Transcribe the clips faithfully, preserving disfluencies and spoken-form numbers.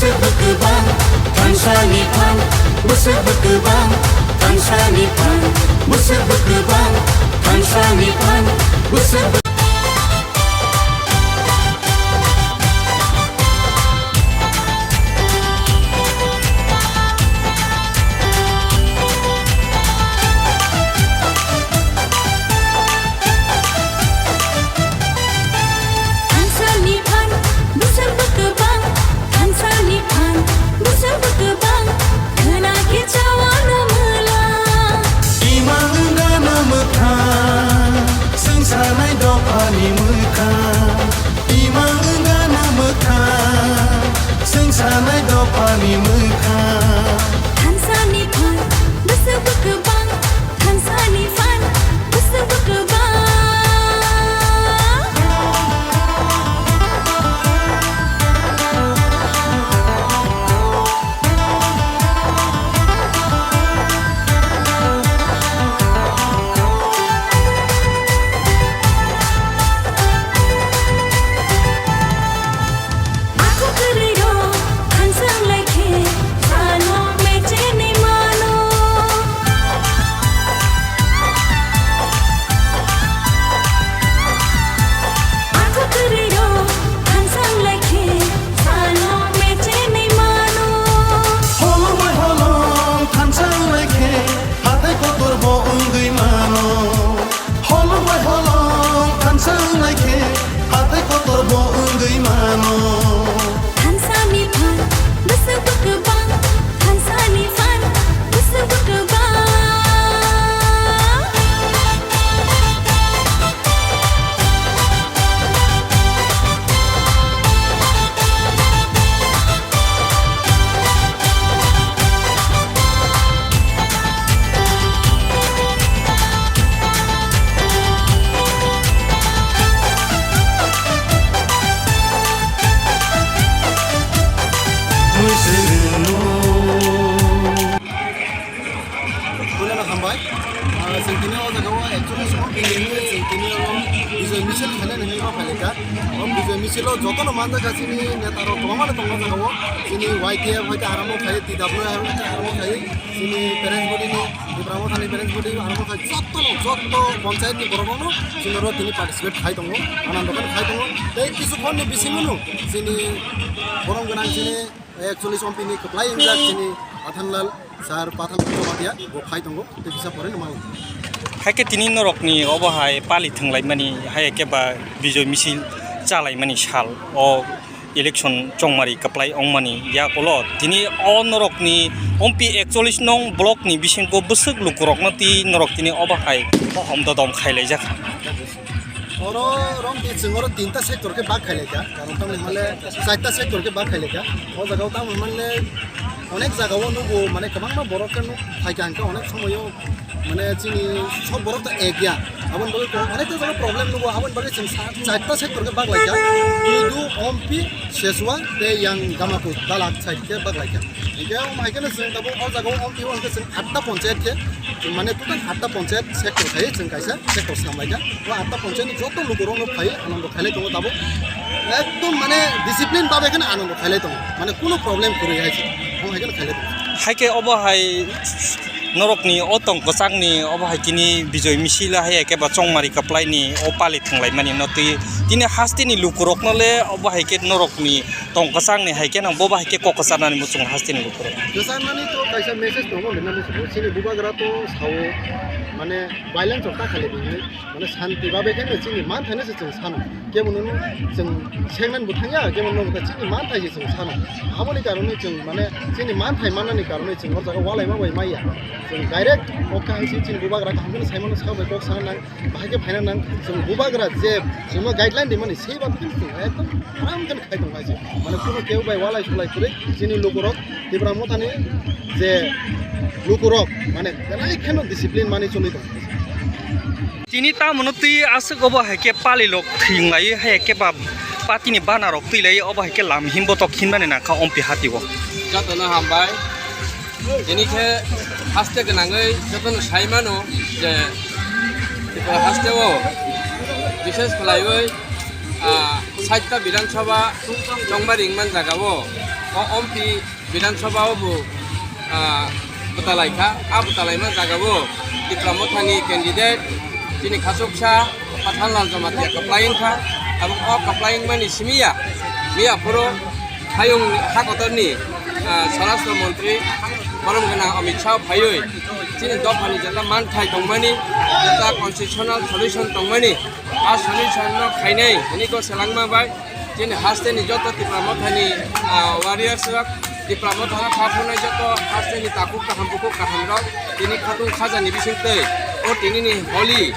Bwswk bwkha bang thansani phan, bwswk bwkha bang thansani phan, bwswk bwkha bang thansani phan, bwswk bwkha Thansani phan, bwswk bwkha bang thansani phan, bwswk bwkha bang khwna khe chawano mwla. Ima wngana mwkha, swngsanai dophani mwkha. Ima wngana mwkha, swngsanai dophani mwkha. Thansani phan, bwswk bwkha bang thansani phan, bwswk bwkha bang. Aku kwrwi rok thansang lai khe sano mechenwi mano. Aku kwrwi rok thansang lai khe sano mechenwi mano. Holong bai holong thansang lai khe hathai kotor bo wngwi mano. Holong bai holong thansang lai khe hathai kotor bo wngwi mano. Thansani phan bwswk bwkha bang, thansani phan bwswk bwkha bang. Buino hambai. Ah, chwng tini o jaga o actually song tini chwng tini o Bijoy Misil khainani hinwi ma phailai kha. O Bijoy Misil o jotono manjak kha chini neta rok kwbangma no tongo o jaga o. Chini Y T F hoite aramo khai, T W F hoite aramo khai, chini parents body ni, Tipra Mothani parents body aramo khai, jotono, joto panchayat ni borok rok no chini oro tini participate khai tongo, anando khe khai tongo. Tei kisu khon ni bisingo no chini borom gwnang chini Actually, sompini kwplai wngjak chini Pathanlal sir, Pathanlal Jamatia, bo phai tongo, tei kisa pore no mango. Haikhe tini norokni obo hai pali thwnglaimani, hai khe ba Bijoy Misil chalaimani sal, o election chongmari kwplai wngmani yakulo tini o norokni ompi ekchollish nong block ni bisingo bwswk lukurokno twi norok tini obo hai hohom dodom khailaijak. Oro romtwi chwng oro tinta sector khe bak khailai kha, karon tamni hwnle charta sector khe bak khailai kha. O jaga o tamni hwnle onek jaga o nugo, mane kwbangma borok khe nuk phai kha, hwnkhe onek somoyo mane chini sob borok to ek ya. Aboni bagwi ko-, onek ta jaga problem nugo, aboni bagwi chwng sa-, charta sector khe bak lai kha. Kidu, Ompi, Seswa tei yang Damakur, Dalak side khe bak lai kha. Hingke o hai kheno chwng tabuk o jaga o Ompi o hingke chwng atta ponchayat khe, mane total atta ponchayat sector khai chwng kaisa sector samlaikha. O atta ponchayat ni joto lukurokno phai anando khailai tongo tabuk. Ekdom mane discipline babe kheno anando khailai tongo. Mane kuno problem kwrwi hai se. O hai kheno khailai tongo. Haikhe obo hai norokni o tong kwchangni obo hai tini Bijoy Misil hai khe ba chongmari kwplaini o pali thwnglaimani no twi tini hasteni lukurokno le obo hai khe norokni tong kwchangni hai khe nang bobo hai khe kok kwcharnani muchungo hasteni lukurok. Kwcharnani to kaisa message tongo, nini muchungo chini bubagra to sao, mane violence rok ta khali bini, mane shanti babe khe chini manthaino se chwng sano, kebo nono chwng sengmani bo thangya, kebo nono chini manthai se chwng sano. Aboni karone chwng mane chini manthai mannani karone chwng o jaga walaima bai maya, chwng direct kok kaham se chini bubagra kaham khe saimano, sabo bai kok sana nang. Bahai khe phaina nang, chwng bubagra je chwngno guideline rimani, seba phim chwng ekdom aram khe khai tong hai se. Mane kuno kebo bai walai sulai kwrwi chini lukurok Tipra Mothani je lukurok mane belai kheno discipline mani choli tong. Tini tamo no twi aswk obo hai khe pali lok thwng lai hai khe ba party ni bana rok twi lai obo hai khe lam himbo tok hinmani nangkha Ompi hati o. Jotono hambai. Tini khe haste gwnangwi jotono sai mano je Tripura haste o bishes khlaiwi, ah, sait ta Bidhan Sabha chongmari wngman jaga o O Ompi Bidhan Sabha o bo, ah, bwtalai kha. A bwtalaima jaga o Tipra Mothani candidate chini khachuksa Pathanlal Jamatia kwplai wngkha. Abo o kwplai wngmani simi ya, miya phuru hayung hakotorni, ah, Swarashtra Montri borom gwnang Amit Shah phaiwi chini dophani jeta manthai tongmani, jeta constitutional solution tongmani, a solution no khainai hwnwi kok selangma bai. Chini hasteni joto Tipra Mothani, ah, warriors rok, Tipra Mothano kha phunai joto hasteni takhuk kaham bukhuk kaham rok tini khatung khajani bisingtwi o tinini holi,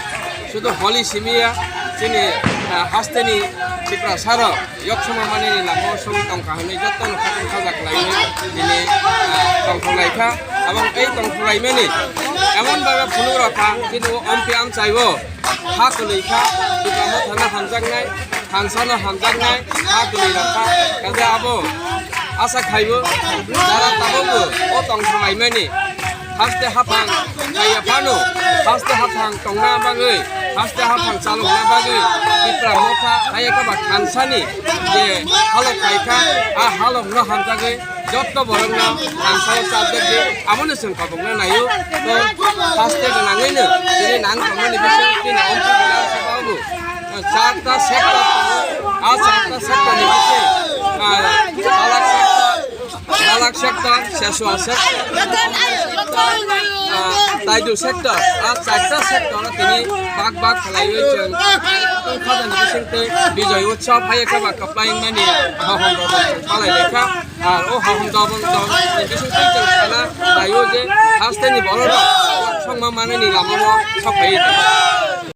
sudu holi simi ya, chini, ah, hasteni Tiprasa rok yoksoma manini lama o song tongkha hwnwi jotono khatung khaja khlainai tini, ah, tongthok laikha. Abang ei tongthok laimani emon baga phunuk rokha chini o Ompi amchai o ha kwlwi kha, Tipra Mothano hamjaknai, thangsano hamjaknai, ha kwlwi rokha. Kaje abo asa khaibo, jara tabukbo o tongthok laimani haste haphang khaiya phano, haste haphang tongna bagwi, haste haphang chalokna bagwi Tipra Motha hayakaba thangsani je halok khaikha, a halokno hamjagwi jotto borokno ang sao chajak di, abono chwng kabukna naio. To haste gwnangwino tini nang tongmani bising tini Ompi Bidhan Sabha o charta sector tongo. A charta sector ni bising, ah, Balak sector, Balak sector, Sesua sector, ah, Taidu sector, a charta sector o tini bak bak khlaiwi chwng tongthokjani bisingtwi Bijoy Utsav hai khe ba kwplai wngmani hohom rok chwng palai laikha. Ar o hohom dobon dobon ni bisingtwi chwng sana laio je hasteni borok rok songma manani lama o sok phaiwi tongo.